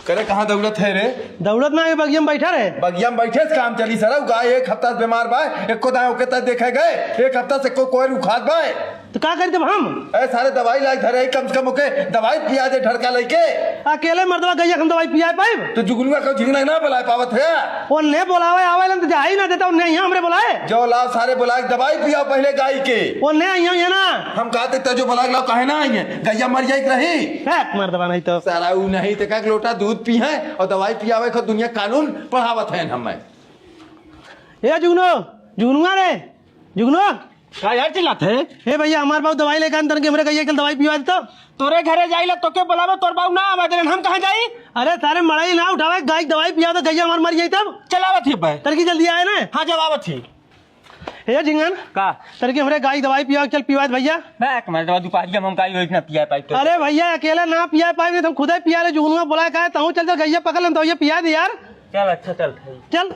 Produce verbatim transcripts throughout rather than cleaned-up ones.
करे कहाँ दौड़त है रे? दौड़त ना, ये बगिया में बैठा रहे। बगिया में बैठे से काम चली सरऊ? गाय एक हफ्ता से बीमार बा, एको दाएं ओके तक देखे गए, एक हफ्ता से एको कोयर उखात बा। तो का करी तब हम? ए सारे दवाई लाइक धरे, कम से कम ओके दवाई पिया दे ढड़का लइके। अकेले मर्दवा गइया हम दवाई पिया पाइब? तो जुगनुआ का झिंगना ना बुलाए पावत है। ओन्ने बोलावे आवे लन तो जाई ना देता, ओन्ने यहाँ हमरे बोलाए। जो लाओ सारे बुलाए दवाई पियाओ पहले गाय के। ओन्ने आई हूँ ये ना। हम कहते तो जो बुलाए लाओ काहे ना आई है? गइया मर जाए रही। फेंक मर्दवा नहीं तो। सारा ऊ नहीं ते का लोटा दूध पी है और दवाई पियावे को दुनिया कानून पढ़ावत है हमें। ए जुगनो, जुगनुआ रे, जुगनो। का यार चिल्लात है? ए भइया, हमार बाबू दवाई लेके आन, तनके हमरे गइया के दवाई पिया देता। तोरे घरे जाइला तोके बुलावे, तोर बाबू ना आवे देन, हम कहाँ जाई? अरे सारे मड़ई ना उठावे, गाय के दवाई पिया दे, गइया हमार मर जाई तब। चल आवत ही बे। तनकी जल्दी आए ना। हाँ, जब आवत ही। ए झिंगन। का? तनकी हमरे गाय के दवाई पिया, चल पिया दे भइया। बैक मार दवा दुपहरिया में हम गाय वही ना पिया पाई तो। अरे भइया, अकेले ना पिया पाई, नहीं तो हम खुदे पिया ले, जुगनुआ बुलाए का है, तहूँ चल, चल गइया पकड़ ले, हम दवाइया पिया दे यार। चल, अच्छा, चल। चल।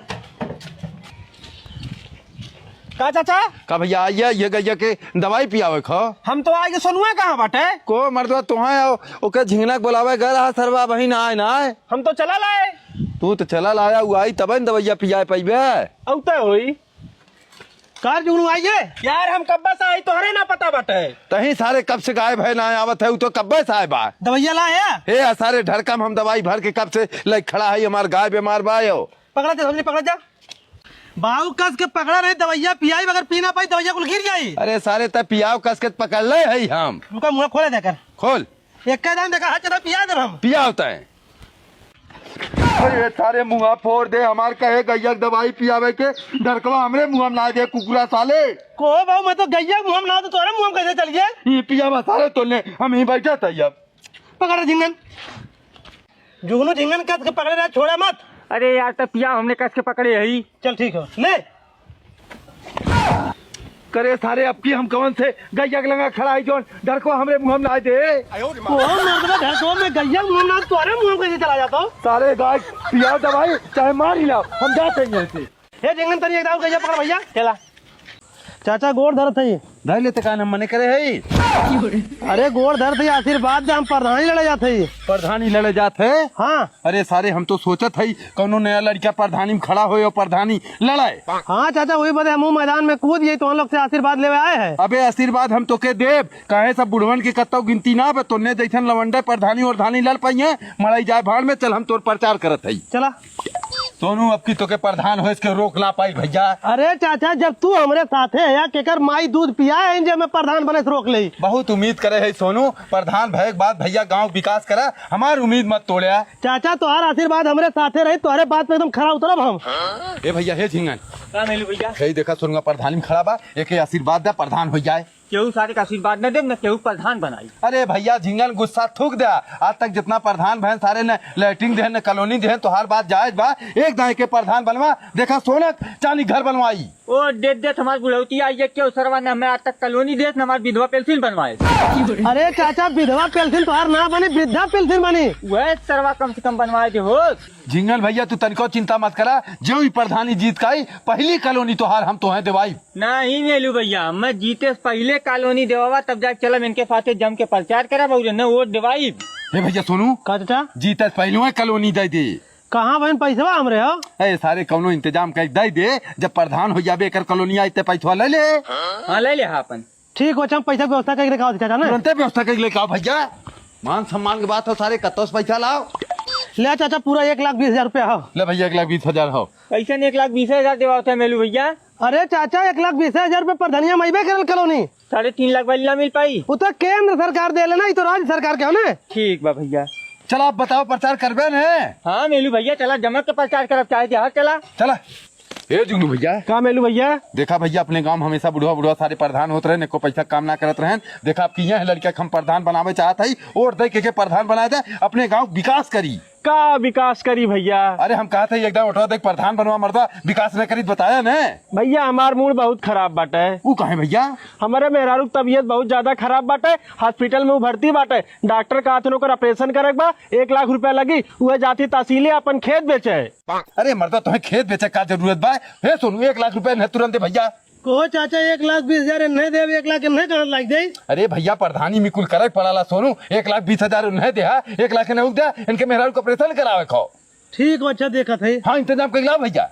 का चाचा? का भइया, आइए, ये गइया के दवाई पियावे खो। हम तो आए के सोनुआ कहाँ बाटे? को मर्दवा तोहे आओ, ओके झिंगना के बुलावे गए रहा सरवा, वही ना आए, ना आए। हम तो चला लाए। तू तो चला लाया, उ आई तबे न दवाइया पियाए पाइबे। औते होई। कार जुगनू आइए। यार, हम कब्बे से आई, तोहरे ना पता बाटे। तहीं सारे कब से गायब है, ना आवत है, उ तो कब्बे से आए बा। दवाइया लाए है? हे, आ सारे ढड़कम हम दवाई भर के कब से लइ खड़ा है, हमार गाय बीमार बा यो। पकड़ा जा, समझे, पकड़ा जा। बाऊ कस के पकड़ा रहे, दवाइया पियाई, अगर पी ना पाई, दवाइया कुल गिर जाई। अरे सारे, त पियाव कस के पकड़ ले है हम। रुका, मुंह खोले देकर। खोल। एक दान देखा, हाथ चला पिया दे हम। पियाव तय। अरे सारे, मुंह फोड़ दे हमार, कहे गैया के दवाई पियावे के, ढड़कवा हमरे मुंह में ना दे, कुकुरा साले। को बाऊ, मैं तो गैया के मुंह में ना, तो तोरे मुंह में कैसे चल गए? ये पियावा सारे, तोले हम ही बैठा था अब। पकड़ झिंगन। जुगनू झिंगन कस के पकड़े रहा, छोड़ा मत। अरे यार, तब पिया हमने कस के पकड़े हई। चल ठीक हो, ले। करे सारे, अब की हम कवन से गैया के लंगा खड़ा है, जौन ढड़कवा हमरे मुंह में ना दे। ओ मर्दवा, ढड़कवा में गैया मुंह ना, तोरे मुंह में कैसे चला जाता हो? सारे गाय पिया दवाई, चाहे मार ही लाओ, हम जाते हैं यहाँ से। हे झिंगन, तनी एक दाव गैया पकड़ भैया। चला। चाचा, गोड़ धरत हई। धर लेते कान, हम मने करे हई। अरे, गोड़ धरत हई, आशीर्वाद दे, हम प्रधानी लड़े जात हई। प्रधानी लड़े जात है? हाँ। अरे सारे, हम तो सोचत हई कौनो नया लड़का प्रधानी में खड़ा होए और प्रधानी लड़ाए। हाँ चाचा, वही बदे हमहू मैदान में कूद गई, तो हम लोग से आशीर्वाद लेवे आए हैं। अबे आशीर्वाद हम तोके देब, काहे सब बुढ़वन के कत्तो गिनती ना बे, तोन्ने जैसन लवंडे प्रधानी और धानी लड़ पाई है, मड़ाई जाए भाड़ में, चल हम तोर प्रचार करत हई। चला। सोनू, अब की तोके प्रधान होए इसके रोक ना पाई भैया। अरे चाचा, जब तू हमरे साथे है, केकर माई दूध पिया है, जे मैं प्रधान बने से रोक ले। बहुत उम्मीद करे है सोनू, प्रधान भय के बाद भैया गांव विकास करा, हमार उम्मीद मत तोड़े। चाचा, तोहार आशीर्वाद हमरे साथे रही, तोहरे बात पे एकदम खरा उतरब हम। ए भैया, हे झिंगन। का मेलू भैया? हे देखा, सोनुआ प्रधानी में खड़ा बा, एके आशीर्वाद दे, प्रधान हो जाए। केहू सारे का आशीर्वाद न देब, न केहू प्रधान बनाई। अरे भैया, झिंगन गुस्सा थूक दे। आज तक जितना प्रधान भयन सारे न लैट्रिन देहन, न कॉलोनी देहन, तोहार बात जायज बा। एक दाएं के प्रधान बनवा, देखा सोना चांदी घर बनवाई। ओ, देत देत हमार बुढ़ौती आई है, केहू सरवा न हमें आज तक कॉलोनी देत, न हमार विधवा पेंशन बनवाए। अरे चाचा, विधवा पेंशन तोहार ना बनी, वृद्धा पेंशन बनी। वह सरवा कम से कम बनवाए दे हो। झिंगन भैया, तू तनिको चिंता मत करा, जो ही प्रधानी जीत का आई, पहली कॉलोनी तोहार हम तोहें देवाई। नहीं मेलू भैया, मैं जीते से पहिले कॉलोनी देवावा, तब जाके चलम इनके साथे जम के प्रचार करब और इन्हें वोट देवाई। हे भैया सोनू, का चाचा? जीते से पहिले कॉलोनी दे दे। कहाँ बहन पैसवा हमरे हो? ए सारे, कौनो इंतजाम कर दे दे, जब प्रधान हो जाबे एकर कॉलोनी आई ते पैसवा ले ले। हाँ, ले ले, हाँ, अपन। ठीक हो, अच्छा, हम पैसा के व्यवस्था करके रखा चाचा ना। तुरंते व्यवस्था करके लेके आओ भैया, मान सम्मान के बात हो सारे, कत्तो से पैसा लाओ। ले चाचा, पूरा एक लाख बीस हजार रुपया हो। ले भैया, एक लाख बीस हजार हो। कैसन एक लाख बीस हजार देवा होता है मेलू भैया? अरे चाचा, एक लाख बीस हजार रुपये प्रधानिया में अइबे करल कॉलोनी। साढ़े तीन लाख वाली ना मिल पाई? वो तो केंद्र सरकार दे लेना, ये तो राज्य सरकार के हो ना। ठीक बा भैया। चला, आप बताओ, प्रचार करबे ने? हाँ मेलू भैया, चला जमक के प्रचार करब, चाहे जहाँ चला। चला। ए जुगनू भैया। का मेलू भैया? देखा भैया, अपने गांव में हमेशा बुढ़वा बुढ़वा सारे प्रधान होत रहे, एको पैसा काम ना करत रहन। देखा, आपकी यह लड़का के हम प्रधान बनावे चाहत हई, वोट दे के, के प्रधान बनाए दे, अपने गांव विकास करी। का विकास करी भैया? अरे हम कहत हई एकदम वोटवा दे के प्रधान बनवा मर्दा, विकास न करी बताया ने। भैया हमार मूड बहुत खराब बाटे। ऊ काहे भैया? हमारे मेहरारू के तबीयत बहुत ज्यादा खराब बाटे, हॉस्पिटल में ऊ भर्ती बाटे, डॉक्टर कहत हन ओकर ऑपरेशन करे के बा, एक लाख रुपया लगी, उहे जाती तहसीले अपन खेत बेचे। अरे मर्दा, तोहे खेत बेचे का जरूरत बा? हे सोनू, एक लाख रुपया नहीं तुरंत दे भैया। कहो चाचा, एक लाख बीस हजार इन्हें देब, एक लाख इन्हें कहाँ लाग जाई? अरे भइया, प्रधानी में कुल करे पड़ाला सोनू, एक लाख बीस हजार उन्हें देहा, एक लाख इन्हें दे, इनके मेहरारू का ऑपरेशन करावे खाओ। ठीक हो, अच्छा देखत है। हाँ, इंतजाम कर लाओ भइया।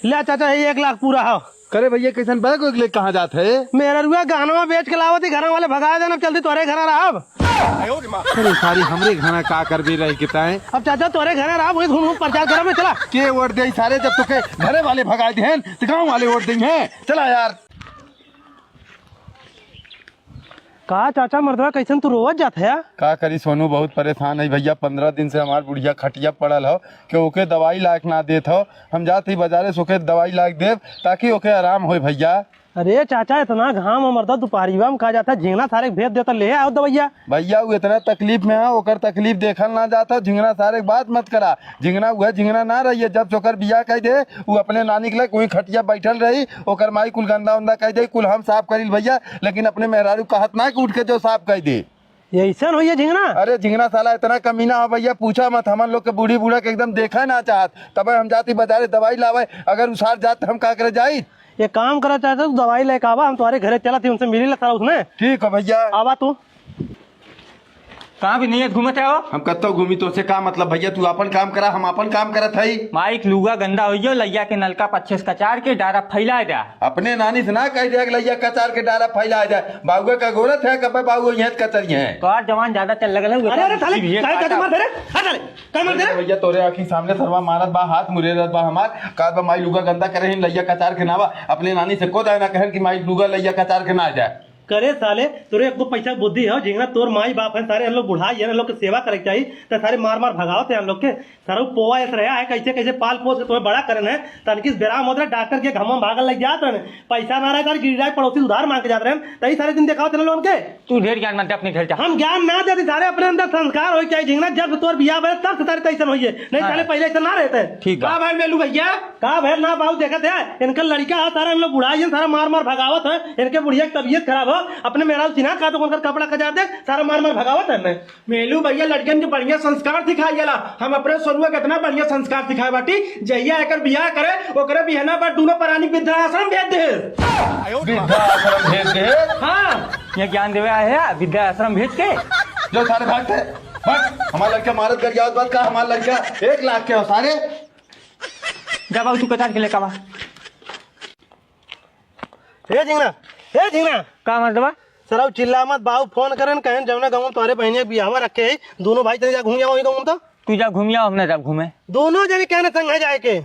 ले चाचा, ये एक लाख पूरा हो। करे भइया, कैसन बैग वैग लेके कहाँ जात है? मेहररुआ गहनवा बेच के लावत ही, घरा वाले भगा देना, अब चलती तोरे घरा रहब। अरे सारी हमरे घरा का करबे रह के ताए? अब चाचा तोरे घरा रहब, वही घूम घूम प्रचार करब, चला। के वोट दे सारे, जब तोके घरे वाले भगा दे हैं, तो गाँव वाले वोट दे हैं। चला यार। का चाचा मर्दवा, कैसन तू रोवत जात है? का करी सोनू, बहुत परेशान है भइया। पन्द्रह दिन से हमार बुढ़िया खटिया पड़ल हो, के ओके दवाई लायक ना देत हो। हम जात ही बाजारे से ओके दवाई लायक देब, ताकि ओके आराम होए भइया। अरे चाचा, इतना घाम है मर्दा, दुपहरिया में का जाता, झिंगना सारे के भेज देता, ले आओ दवाइया। भइया, वो इतना तकलीफ में है, ओकर तकलीफ देखल ना जाता। झिंगना सारे के बात मत करा, झिंगना वह झिंगना ना रही है। जब से ओकर बियाह कह दे, वो अपने नानी के लग वहीं खटिया बैठल रही, ओकर माई कुल गंदा उंदा कह दे, कुल हम साफ करिल भइया, लेकिन अपने मेहरारू कहत ना कि उठ के जो साफ कह दे। ये ऐसन होइए झिंगना? अरे झिंगना साला इतना कमीना हो भइया, पूछा मत। हमन लोग के बूढ़ी बूढ़ा के एकदम देखा ना चाहत, तबे हम जाती बाजारे दवाई लावे। अगर उसार जात हम का करे जाई? ये काम करा चाहते तो दवाई लेके आवा, हम तुम्हारे घरे चला थी, उनसे मिली ला साला उसने। ठीक हो भइया। आवा तू। कहाँ भी नहीं है, घूमत है हो? हम कत्तो घूमी, तोसे का मतलब भइया? तू आपन काम करा, हम आपन काम करत हई। माइक लुगा गंदा होइयो, लइया के नलका पच्छे से कचार के डारा फैला जा। अपने नानी से ना कह दे कि लइया कचार के डारा फैला जा। बाउआ का गोरत है, कब बाउआ यहाँ कचरी है। तोहार जवान ज्यादा चल लगल है, अरे, अरे, साले, साले, काहे मार दे रे? हाँ, साले, काहे मार दे रे? भइया, तोरे आँखी सामने सरवा मारत बा, हाथ मुरे रहत बा हमार। का बा माई लुगा गंदा करे ही, लइया कचार के ना बा। अपने नानी से को दाय ना कहन कि माई लुगा लइया कचार के ना जाए। करे साले, तोरे एक दो पैसा बुद्धि हो, झिंगना तोर माई बाप है, सारे हम लोग बुढ़ाई है, हम लोग के सेवा करे के चाही, त सारे मार मार भगावत है हम लोग के। सारे पोवा ऐसे रहा है, कैसे कैसे पाल पोस के तुम्हें बड़ा करन है, तनकी से बेराम होत रहे, डॉक्टर के घमम भागल लग जात रहे, पैसा ना रहे, सारे गिर जाए, पड़ोसी उधार मांग के जात रहे, तई सारे दिन देखावत है लोगन के। तू ढेर ज्ञान मत दे, अपने घर जा। हम ज्ञान ना देती सारे, अपने अंदर संस्कार होई चाही, झिंगना जब से तोर बियाह भय तब से सारे तैसन होइए, नहीं हाँ। साले पहले ऐसा ना रहते। ठीक बा। का भाई मेलू भइया? का भइल ना बाबू, देखत है, इनकर लड़िका है, सारा इन लोग बुढ़ा गए, सारा मार मार भगावत है, इनके बुढ़िया की तबीयत खराब हो, अपने मेहरारू चिन्हा का तो उनकर कपड़ा कचार दे, सारा मार मार भगावत है। मैं मेलू भइया, लड़कन के बढ़िया संस्कार सिखाई जाला। हम अपने सोनुआ के इतना बढ़िया संस्कार सिखाए बाटी, जहिया एकर बियाह करे, ओकरे बिहना पर दूनो परानी वृद्धाश्रम भेज दे। वृद्धाश्रम भेज दे? हाँ। ये ज्ञान देवे आए हैं वृद्धाश्रम भेज के? जो सारे भागते, भाग। हमार लड़का मारत गरियावत बात का, हमार लड़का एक लाख के हो सारे। जा बाबू, तू कचार के लेके आवा। हे झिंगना, हे झिंगना। का मर्दवा? सरऊ चिल्ला मत, बाऊ फोन करन, कहन जौना गाँव में तोहरे बहिनिया के बियाहवा रखे है, दोनों भाई चले जा घूम आओ वही गाँव में तो। तू जा घूम आओ, हम ना जाब घूमे। दोनों जने कहने संग है जाए के।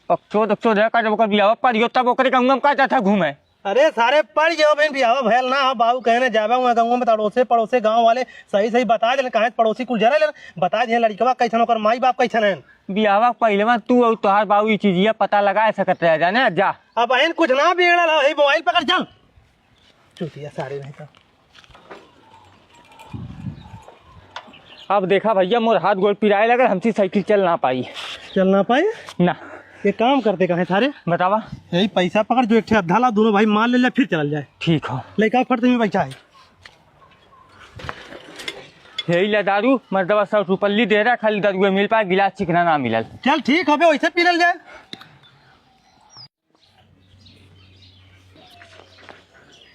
अक्सो दक्सो रह का जब ओकर बियाहवा पड़ियो तब ओकरे गाँव में का जाता घूमे? अरे सारे पड़ गयो बहन, बियाहवा भयल ना हो, बाऊ कहने जाबे वहाँ गाँव में तो अड़ोसे पड़ोसे गाँव वाले सही सही बता देन, कहाँ से पड़ोसी कुल जरा लेन, बता दे लड़कवा कैसन, ओकर माई बाप कैसन है। बियाहवा पहिले में तू और तोहार बाऊ ई चीजिया पता लगा सकत रहे, जाने जा। अब बहन कुछ ना बिगड़ल हो, हे मोबाइल पकड़ चल। चूतिया सारे नहीं तो। अब देखा भइया, मोर हाथ गोड़ पिराए लगल, हमसे साइकिल चल ना पाई। चल ना पाई? ना। ये काम करते कहाँ सारे? बतावा। यही पैसा पकड़, जो एक ठे अद्धा ला, दोनों भाई माल ले ले, फिर चल जाए। ठीक हो। लइका फट तुम्हें पैसा है। यही ले दारू, मर्दवा सौ रुपल्ली दे रहा, खाली दारू मिल पाए, गिलास चिकना ना मिलल। चल ठीक हो बे, वैसे पी लेल जाए।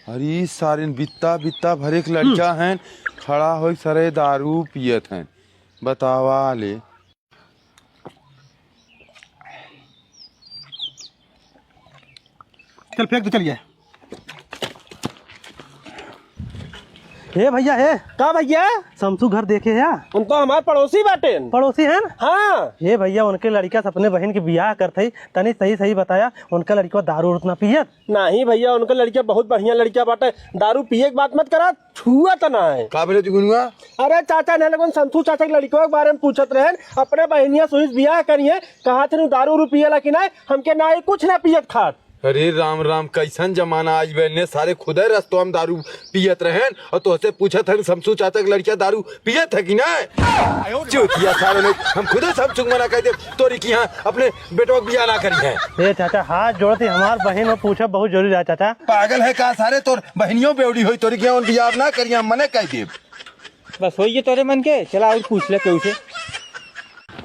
अरे सारिन बित्ता बित्ता भरे के लड़का हैं, खड़ा होई सरे दारू पियत हैं। बतावा ले। चल फेंक दे, चल ये। हे भइया, हे। का भइया? समसू घर देखे है? उन तो हमार पड़ोसी बाटेन। पड़ोसी हैं? हाँ। हे भइया, उनके लड़का से अपने बहिन के बियाह करत हई, तनी सही सही बताया, उनका लड़का दारू उतना पियत? नहीं भइया, उनका लड़का बहुत बढ़िया लड़का बाटे, दारू पिए के बात मत करा, छुआ त ना है। का बोले जुगनुआ? अरे चाचा, नहीं लगन समसू चाचा के लड़कवा के बारे में पूछत रहन, अपने बहिनिया सुई से बियाह करिए, कहा थे दारू उरू पियला कि नहीं, हमके ना ही कुछ ना पियत खात। अरे राम राम, कैसन जमाना आज बे ने, सारे खुदे रस्तवा में दारू पियत रहन और तोहसे पूछत हन समसू चाचा के लड़किया दारू पियत है कि ना? चूतिया सारे लोग, हम खुदे समसू के मना कर दे, तोरी की यहाँ अपने बेटवा के बियाह ना करी है। ए चाचा, हाथ जोड़ती, हमार बहिन हो पूछब बहुत जरूरी है चाचा। पागल है का सारे, तोर बहिनियों बेवड़ी होई, तोरी की यहाँ बियाह ना करी, हम मने कह देब। बस होइए तोरे मन के, चला और पूछ ले केहू से।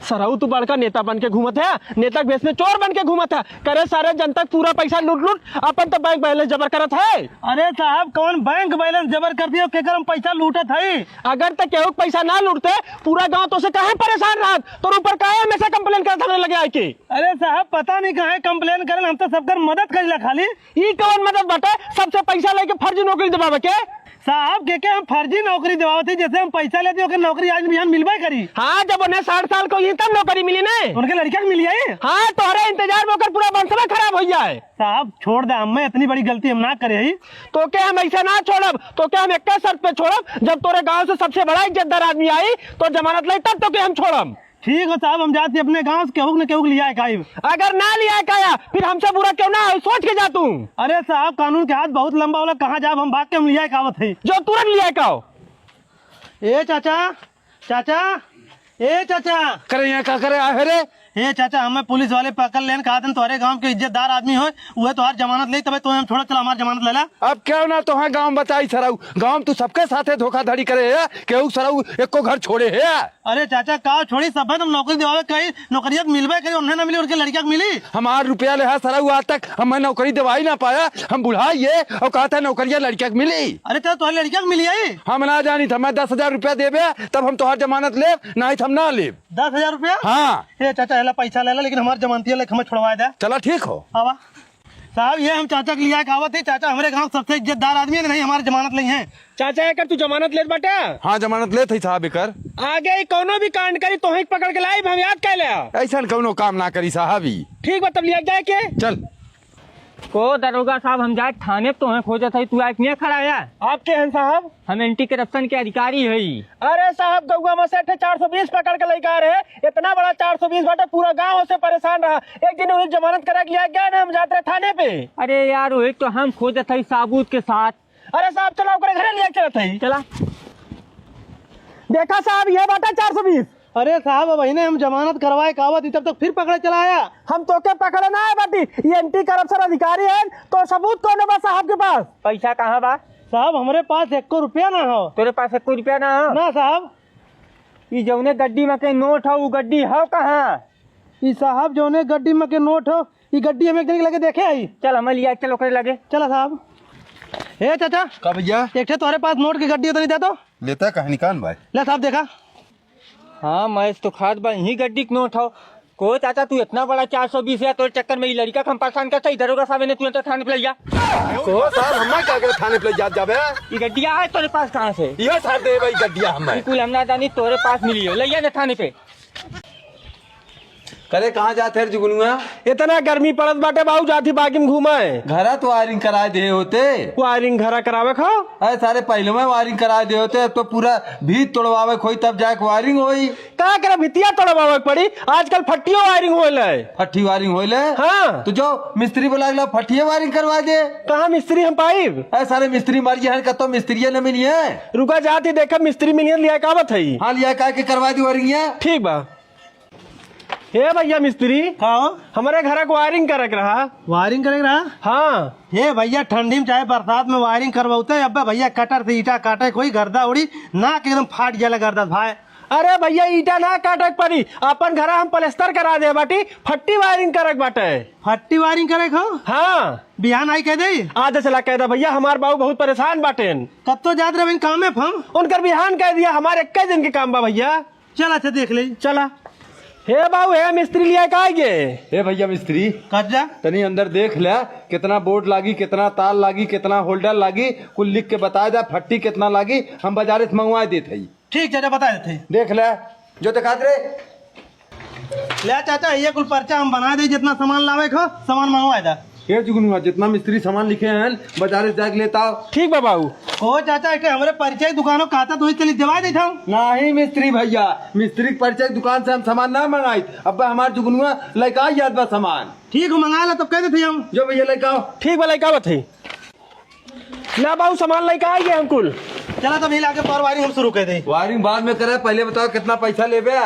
सरऊ तू बड़का नेता बन के घूमत है, नेता के भेष में चोर बन के घूमत है। करे सारे जनता के पूरा पैसा लूट लूट अपन तो बैंक बैलेंस जबर करत है। अरे साहब, कौन बैंक बैलेंस जबर कर दियो, केकर हम पैसा लूटत है? अगर तो केहू के पैसा ना लूटते, पूरा गांव तो से काहे परेशान रहत? तोर ऊपर काहे हमेशा कंप्लेन करत हमरे लगे आके? अरे साहब, पता नहीं काहे कंप्लेन करन, हम तो सबकर मदद करीला खाली। ई कौन मदद बाटे, सबसे पैसा लेके फर्जी नौकरी दिवावे के? साहब, के के हम फर्जी नौकरी दिवावत ही? जैसे हम पैसा लेते ओकर नौकरी आज बिहान मिलबे करी। हाँ, जब उन्हें साठ साल को ही तब नौकरी मिली ने। उनके लड़का के मिली आई? हाँ, तोहरे इंतजार में ओकर पूरा वंशवे खराब हो जाए। साहब, छोड़ दे, हमें इतनी बड़ी गलती हम ना करे ही। तो के हम ऐसे ना छोड़ब, तो के हम एक शर्त पे छोड़ब, जब तोरे गांव से सबसे बड़ा इज्जतदार आदमी आई तो जमानत ले, तब तो के हम छोड़ब। ठीक हो साहब, हम जात ही अपने गांव से केहू न केहू के लिया के आइब। अगर ना लिया के आया, फिर हमसे बुरा केहू ना होई, सोच के जा तू। अरे साहब, कानून के हाथ बहुत लंबा होला, कहाँ जाब हम, भाग के हम लिया के आवत है। जो तुरंत लिया के आओ। ए चाचा, चाचा, ए चाचा। करे यहाँ का करे आहे रे? ए चाचा, हमें पुलिस वाले पकड़ लेन, कहा तन तोहरे गांव के इज्जतदार आदमी होय, उहे तोहार जमानत ले, तबे तो हम छोड़ा, चला हमार जमानत ले ला। अब क्यों ना तोहार गांव बताई सरऊ, गांव तू सबके साथे धोखाधड़ी करे है, केहू सरऊ एको घर छोड़े है। अरे चाचा, का छोड़ी, सब है तुम नौकरी दिवावे कही, नौकरिया के मिलबे करी, उन्हें ना मिली, उनके लड़किया के मिली। हमार रुपया ले है सरऊ आज तक, हमें नौकरी दिवाई ना पाया, हम बुढ़ा ये और कहा था नौकरिया लड़किया के मिली। अरे तो तोहरे लड़किया के मिली आई? हम ना जानी था, मैं दस हजार रुपया देबे तब हम तोहार जमानत लेब, नहीं तो हम ना लेब। दस हजार रुपया? हाँ। ए चाचा, एला पैसा ले ला, लेकिन हमार जमानतिया लेके हमें छोड़वा दे। चला ठीक हो। आवा। साहब, ये हम चाचा के लिया के आवत है। चाचा हमरे गांव सबसे इज्जतदार आदमी है, नहीं हमार जमानत नहीं है। चाचा, एकर तू जमानत लेत बाटे? हाँ, जमानत लेत है साहब एकर। आगे ही कौनो भी कांड करी, तोहे पकड़ के लाई, हम याद कर ले। ऐसा कौनो काम ना करी साहब ई। ठीक बा, तब लिया जाए के। चल। को दरोगा साहब, हम जाए थाने, तोहे खोजत है, तू आए के नहीं खड़ा है? आप के हैं साहब? हम एंटी करप्शन के अधिकारी हई। अरे साहब, गौवा में से एक ठे चार सौ बीस पकड़ के लइका रहे। इतना बड़ा चार सौ बीस बाटे, पूरा गांव से परेशान रहा। एक दिन उन्हें जमानत करा के लिया गया ना, हम जात रहे थाने पे। अरे यार, वही तो हम खोजत हई साबूत के साथ। अरे साहब, चला ओकरे घरे लिया के चलत हई। चला। देखा साहब, ये बाटे चार सौ बीस। अरे साहब, अब इन्हें हम जमानत करवाए के आवत ही, तब तक फिर पकड़े चला आया। हम तोके पकड़े ना आए बाटी, ये एंटी करप्शन अधिकारी हैं, तो सबूत कौन बा साहब के पास? पैसा कहाँ बा? साहब, हमरे पास एको रुपया ना हो। तोरे पास एको रुपया ना हो? ना साहब। ई जौने गड्डी में के नोट हो, उ गड्डी हो कहाँ? ई साहब, जौने गड्डी में के नोट हो, ई गड्डी हम एक जने के लगे देखे आई। चल, हमें लिया, चल ओकरे लगे। चला साहब। ए चाचा। का भैया? एक ठे तोहरे पास नोट के गड्डी उतनी दे तो। लेता कहानी कान भाई। ले साहब, देखा। हाँ, मैं तो खात बा, यही गड्डी के नोट हो। को चाचा, तू इतना बड़ा चार सौ बीस है, तोरे चक्कर में ई लड़का के हम परेशान करता, ई दरोगा साहब ने तू तो थाने पे ले जा। को साहब, हम क्या करे थाने पे ले जात जाबे? ई गड्डिया है तोरे पास कहाँ से? ये साहब दे भाई गड्डिया हमें। बिल्कुल हम ना जानी, तोरे पास मिली हो, ले जा ना थाने पे। करे कहाँ जात है रे जुगनुआ? इतना गर्मी पड़त बाटे बाबू, जात ही बागी में घूमे। घरा तो वायरिंग कराए दे होते। वायरिंग घरा करावे खो? अरे सारे पहले में वायरिंग कराए दे होते, अब तो पूरा भीत तोड़वावे खोई तब जाके वायरिंग होई। का करे भितिया तोड़वावे के पड़ी, आजकल फट्टियो वायरिंग होले। फट्टी वायरिंग होले? हाँ। तो जो मिस्त्री बुला के लाओ, फट्टिये वायरिंग करवा दे। कहाँ मिस्त्री हम पाइब? अरे सारे मिस्त्री मर गए हैं, कतो मिस्त्रिये न मिली है। रुका जात ही देखा मिस्त्री मिली है, लिया का बात है? हाँ, लिया का के करवा दी वायरिंग ये। ठीक बा। हे भैया मिस्त्री, का हो? हमरे घर के वायरिंग करे के रहा। वायरिंग करे के रहा? हाँ। हे भैया, ठंडी में चाहे बरसात में वायरिंग करवाते, अब्बे भैया कटर से ईटा काटे, कोई गर्दा उड़ी ना के एकदम फाट जाला गर्दा भाई। अरे भैया, ईटा ना काटे के पड़ी, अपन घरा हम प्लास्टर करा दे बाटी, फट्टी वायरिंग करे के बाटे। फट्टी वायरिंग करे के हो? हाँ। बिहान आई कह दे। आज चला कह दे भैया, हमार बाबू बहुत परेशान बाटेन। कब तो जात रहे काम में हम? उनकर बिहान कह दिया, हमारे इक्कीस दिन के काम बा भैया। चल, अच्छा, देख ले। चला। हे बाबू, हे मिस्त्री लिया का आइगे? हे भैया मिस्त्री, कट जा। तनी अंदर देख ले, कितना बोर्ड लागी, कितना तार लागी, कितना होल्डर लागी, कुल लिख के बता दे, फट्टी कितना लागी, हम बाजारे से मंगवा देत हई। ठीक, चाचा, बता देते हैं। देख ले, जो दिखात रे। ले चाचा, ये कुल पर्चा हम बना दे, जितना सामान लावे को, सामान मंगवा दे। ए जुगनुआ, जितना मिस्त्री सामान लिखे हैं, बाजारे से जाके लेता आओ। ठीक बा बाबू। ओ चाचा, एक हमरे परिचय दुकानों कहता तो चली देवा देता हूँ। नहीं मिस्त्री भैया, मिस्त्री के परिचय दुकान से हम सामान ना मंगाई। अब हमार जुगनुआ लइका याद बा सामान। ठीक हो, मंगा ला, तब कह देते हम। जो भैया लइका आओ। ठीक बा, लइका आवत है। ला बाबू, सामान लइका आइगे हम कुल। चला तब यही लाके पर वायरिंग हम शुरू कर दे। वायरिंग बाद में करे, पहले बताओ कितना पैसा लेबे?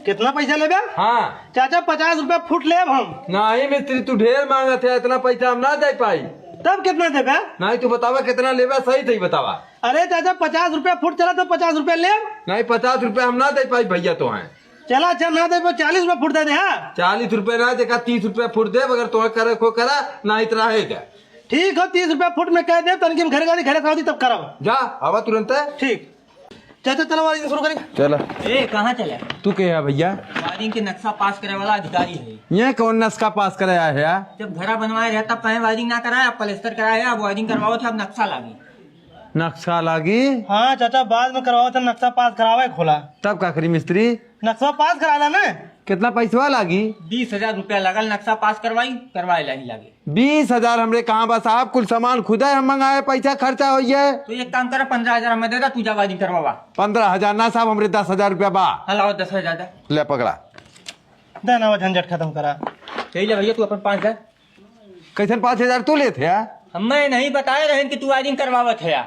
कितना पैसा लेबे? हाँ। चाचा, पचास रुपया फुट लेब हम। नहीं मिस्त्री, तू ढेर मांगत है, इतना पैसा हम ना दे पाई। तब कितना देबे? नहीं, तू बतावा कितना लेबे, सही सही बतावा। अरे चाचा, पचास रुपया फुट चला तो पचास रुपया लेब। नहीं, पचास रुपया हम ना दे पाई भैया तो हैं। चला, चल, ना दे, चालीस रुपया फुट दे दे, हाँ? चालीस रुपया ना, देखा, तीस रुपया फुट दे, अगर तोहे करे को करा, ना इतना है जा। ठीक हो, तीस रुपया फुट में कह दे, तनकी हम घर गाड़ी घरे सावती तब करब। जा, आवा तुरंत। ठीक। चाचा, चलो, वायरिंग शुरू करें। चला। ए, कहाँ चला? तू के है भैया? वायरिंग के नक्शा पास करे वाला अधिकारी है। ये कौन नक्शा पास करे आया है यार? जब घरा बनवाए रहे, तब कहे वायरिंग ना कराए, अब प्लास्टर कराए है, अब वायरिंग करवाओ थे, अब नक्शा लागी। नक्शा लागी? हाँ चाचा, बाद में करवाओ थे, नक्शा पास करावे खोला। तब का करी मिस्त्री? नक्शा पास करा ला ना। कितना पैसवा लागी? बीस हजार रुपया लगल, नक्शा पास करवाई, करवाए ला ही लागे। बीस हजार हमरे कहाँ बा साहब, कुल सामान खुदे हम मंगाए, पैसा खर्चा होइए। तो एक काम करा, पन्द्रह हजार हमें दे दा, तू जा वायरिंग करवावा। पन्द्रह हजार ना साहब, हमरे दस हजार रुपया बा। हाँ, लाओ दस हजार दा। ले पकड़ा। दे ना, वो झंझट खत्म करा। यही ले भैया, तू अपन पाँच हजार। कैसन पाँच हजार तू लेत है? हमें नहीं बताए रहन कि तू वायरिंग करवावत है।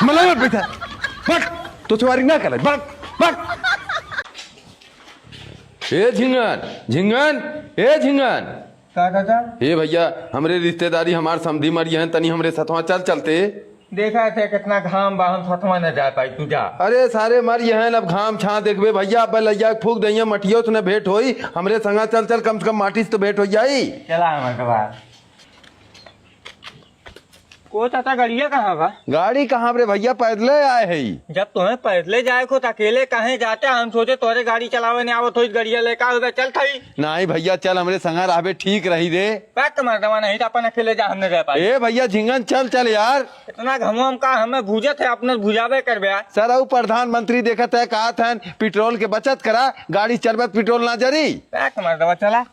मतलब पैसा। बक, तो से वायरिंग ना करे, बक, बक। ए झिंगन, झिंगन, ए झिंगन। का चाचा? ए भैया, हमरे रिश्तेदारी, हमार समधी मरी हैं, तनी हमरे सथवा चल चलते। देखा थे कितना घाम बा, हम सथवा न जा पाई, तू जा। अरे सारे मरी हैं, अब घाम छाँ देखबे भैया, अब लैया के फूक दइया, मटियो से न भेंट होई, हमरे संगा चल चल, कम से कम माटी से तो भेंट हो जाई। चला हमारे बाहर। को चाचा, गड़िया कहाँ बा? गाड़ी कहाँ रे भैया, पैदले आए है। जब तुम्हें पैदले जाए को तो अकेले काहे जाते? हम सोचे तोरे गाड़ी चलावे नहीं आवत होई, गड़िया लेके आओ, चल थई। नहीं भैया, चल हमरे संगा रहबे, ठीक रही रे। पैक मर्दवा नहीं तो अपन अकेले जा, हमने जा पाई। ए भैया झिंगन, चल चल यार। इतना घमवा में का हमें भूजत है, अपने भुजावे करबे यार। सर, अउ प्रधानमंत्री देखत है, कहत है पेट्रोल के बचत करा, गाड़ी चलबे त पेट्रोल ना जरी। पैक मर्दवा चला।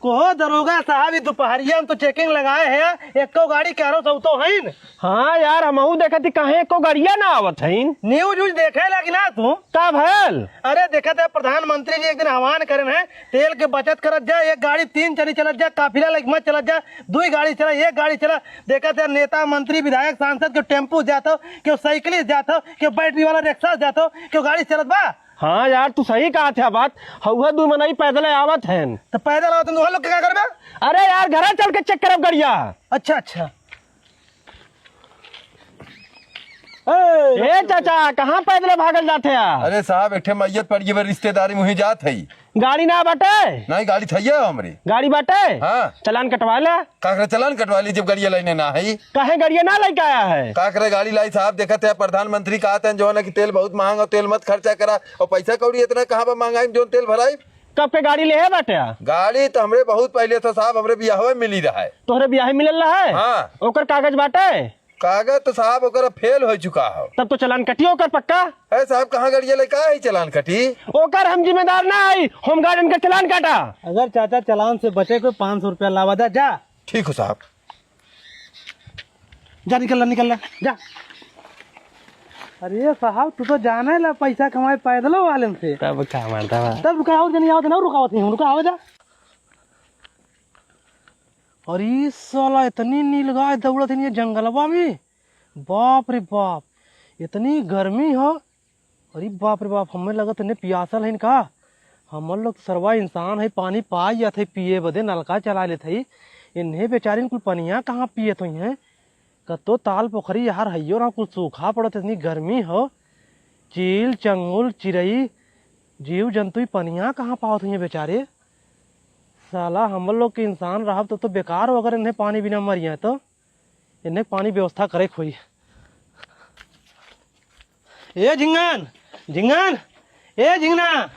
कहो दरोगा साहब, ई दुपहरिया में तो चेकिंग लगाए हैं, एको गाड़ी केहरो सौतो हईन? हाँ यार, हमहू देखत ही, काहे एको गड़िया ना आवत हईन? न्यूज व्यूज देखे लागी ना तू? का भयल? अरे देखत है, प्रधानमंत्री जी एक दिन आह्वान करेन है, तेल के बचत करत जा, एक गाड़ी तीन चली चलत जा, काफिला लगी मत चलत जा, दुई गाड़ी चला, एक गाड़ी चला। देखत है, नेता, मंत्री, विधायक, सांसद के टेम्पू जात हो, केहू साइकिल से जात हो, केहू बैटरी वाला रिक्शा से जात हो, केहू गाड़ी से चलत बा? हाँ यार, तू सही कहत है बात। हउहे दुई मनई पैदल आवत हैं। तो पैदल आवत हैं, तो उहाँ लोग के का करबे? अरे यार, घरे चल के चेक करब गड़िया। अच्छा, अच्छा। ए चाचा, कहाँ पैदल भागल जात है यार? अरे साहब, एक ठे मैयत पड़ गई बा, रिश्तेदारी में, वहीं जात है। गाड़ी ना बाटे? नहीं, गाड़ी थइये हमरे। गाड़ी बाटे? हाँ। चलान कटवा ले। का करे चलान कटवा ली जब गड़िया लाइने ना है? काहे गड़िया ना लेके आया है? का करे गाड़ी लाई साहब, देखत है प्रधानमंत्री कहत हैं जो है ना कि तेल बहुत महंगा, तेल मत खर्चा करा, और पैसा कौड़ी इतना कहाँ बा महंगाई में जोन तेल भराई? कब के गाड़ी ले है बाटे? गाड़ी तो हमरे बहुत पहले था साहब, हमरे बियाहवे में मिली रहा है। तोहरे बियाहे मिलल रहा है? हाँ। ओकर कागज बाटे? कागज तो साहब ओकर फेल हो चुका हो। तब तो चलान कटियो ओकर पक्का। अरे साहब, कहाँ गड़िया लेके आए चलान कटी? ओकर हम जिम्मेदार ना आई, होम गार्डन के चलान काटा। अगर चाचा चलान से बचे को पाँच सौ रुपया लावा दा जा। ठीक हो साहब। जा निकल ला, निकल ला, जा। अरे साहब, तू तो जाने ला पैसा कमाए पैदलो वाले से। तब का मर्दवा? तब रुका, और जनी आवत ना, रुकावत नहीं हम, रुका, आवे जा। अरे साला, इतनी नीलगाय दौड़त है ये जंगलवा में। बाप रे बाप, इतनी गर्मी हो। अरे बाप रे बाप, हमें लगत इन्हें पियासल है इनका। हमर लोग सरवा इंसान है, पानी पाई जात है पिए बदे, नलका चला लेत है। इन्हें बेचारिन कुल पनिया कहाँ पियत होइहैं? कतो ताल पोखरी यार हइयो ना, कुल सूखा पड़त, इतनी गर्मी हो। चील, चंगुल, चिरई, जीव जंतु ई पनिया कहाँ पावत होइहैं बेचारे? साला हमर लोग के इंसान रहब तो, तो बेकार हो, अगर इन्हें पानी बिना मरिया तो। इन्हें पानी व्यवस्था करे के होई। ए झिंगन, झिंगन, ए झिंगना।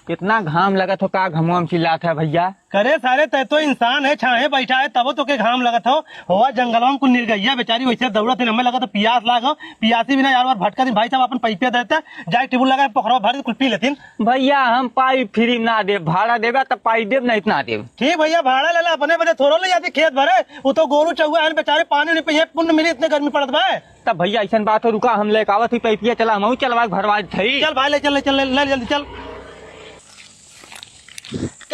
कितना घाम लगत हो, का घमवा में चिल्लात है भैया? करे सारे, तै तो इंसान है, छाहे बैठा है, तबो तो के घाम लगत हो। होवा जंगलवा में कुल निर्गैया बेचारी वैसे दौड़त है, हमें लगत हो पियास लाग हो, पियासी बिना यार बार भटकत है। भाई साहब अपन पाइपे देते, जाए टिबुल लगा पोखरवा भर कुल पी लेतिन। भैया हम पाइप फ्री में ना देब, भाड़ा देबा तब पाइप देब, नहीं तो ना देब। ठीक भैया, भाड़ा ले ला, अपने बदे थोड़ो ले जाती खेत भरे, वो तो गोरू चौवा है बेचारे, पानी नहीं पिए, पुण्य मिली, इतने गर्मी पड़त बा। तब भैया ऐसन बात हो, रुका हम लेके आवत ही पाइपिया, चला हम चलवा के भरवा देत हई। चल भाई, ले चल, ले चल, ले, ले जल्दी चल।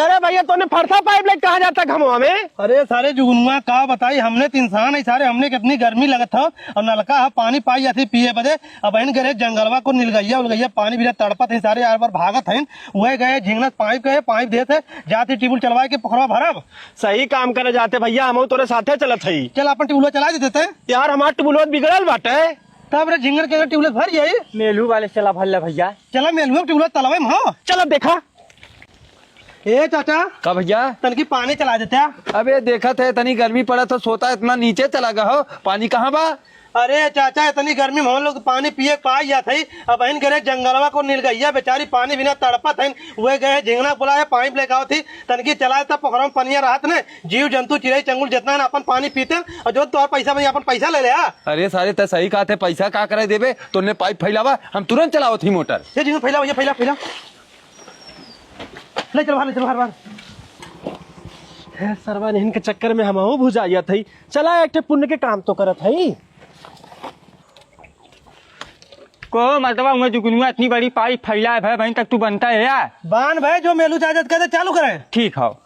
अरे भैया, तोने फरसा पाइप लेके कहाँ जाता घमवा में? अरे सारे जुगनुआ का बताई, हमने तो इंसान है सारे, हमने कितनी गर्मी लगत हो, और नलका है पानी पाई जाती पिए बदे, अब बहन गए जंगलवा को निलगैया उलगैया पानी बिना तड़पत है सारे, यार बार भागत हैं, वह गए झिंगनस पाइप गए, पाइप देत है, जाती टिबुल चलवाए के पोखरवा भरब। सही काम करे जाते भैया, हम तोरे साथे चलत हई। चल अपन टिबुलवा चला देते हैं। यार हमार टिबुलवा बिगड़ल बाटे। तब रे झिंगुर के ट्यूबलेस भर जाई। मेलू वाले चला भर ले भइया। चला मेलू ट्यूबलेस तलवे में हो। चला देखा। ए चाचा। का भइया? तनकी पानी चला देता। अबे देखत है, इतनी गर्मी पड़त है, सोता इतना नीचे चला गया हो, पानी कहाँ बा? अरे चाचा, इतनी गर्मी में हम लोग पानी पिए के पाई जात है। अबहिन करे जंगलवा को नीलगइया बेचारी पानी बिना तड़पत है, वे गए झिंगना बोला है, पाइप लेके आओ थी, तनकी चला देता, पोखरा में पनिया रहत ने, जीव जंतु चिड़ई चंगुल जितना है ना, अपन पानी पीते, और जो तोहर पैसा बनी, अपन पैसा ले ले, हाँ। अरे सारे, ते सही कहत है, पैसा का करे देबे, तोने पाइप फैलावा, हम तुरंत चलावत ही मोटर। ये झिंगुर फैला, ये फैला, फैला। ले चल बाहर, ले चल बाहर, बाहर। हे सरवा, इनके चक्कर में हमहू भुजाइत हई। चला, एक ठे पुण्य के काम तो करत हई। को मतवा हुआ जुगनुआ इतनी बड़ी पाइप फैला है भाई, तक तू बनता है यार। बान भाई, जो मेलू चाचा कहते चालू करे। ठीक हो।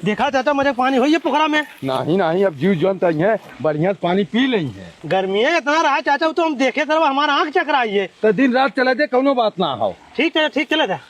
देखा चाचा, मजे पानी होई है पोखरा में। नहीं, नहीं, अब जीव जंतु आई है, बढ़िया से पानी पी लेई है। गर्मी है इतना रहा चाचा, वो तो हम देखे सरवा हमारा आँख चकराई है। तो दिन रात चला दे, कौनो बात ना हो। ठीक है, ठीक चला था।